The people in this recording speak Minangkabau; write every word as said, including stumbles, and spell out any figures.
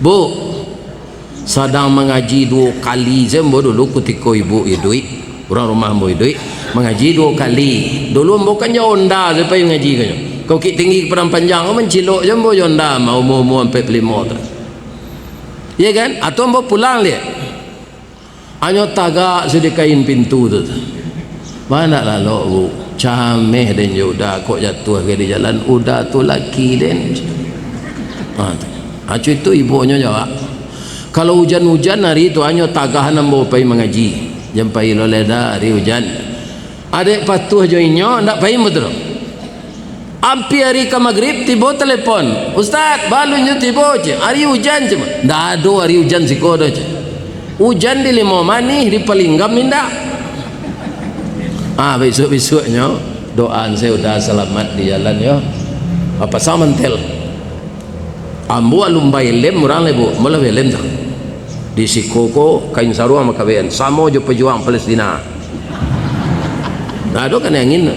Bu, sadang mangaji duo kali se ambo dulu kutiko ibu iduik, urang rumah ambo iduik, mangaji duo kali. Dulu ambo kan jo onda se pai mangaji ko nyo. Ka Bukittinggi ka Padang Panjang ko mancilok se ambo jo onda, ma umua-umua ampek puluah limo tu. Iyo kan? Atau ambo pulang liak. Anyo tagak sudah kain pintu tu. Mana lalok, Bu? Cameh den jo uda, kok jatuah ka di jalan. Uda tu laki den. Ha, tu. Ha, itu ibunyo jawab. Kalau ujan-ujan hari tu, anyo tagah nan bawa pai mangaji. Jan pai lo leda hari ujan. Adek patuah jo inyo, ndak pai batua. Ampia ari ka magrib, tibo telepon. "Ustaz, balun nyo tibo," cek. "Ari ujan," cek. "Ndak ado ari ujan siko doh," cek. "Ujan di Limau Manih, di Palinggam indak." Ah, bisuak-bisuaknyo, doaan se uda salamat di jalan yo. Ah, pasang mantel. Ambo alun baelem urang lai, Bu. Ambo lah baelem tu. Di siko ko kain saruang makabean. Samo jo pajuang Palestina. Nah, ado kanai angin tu.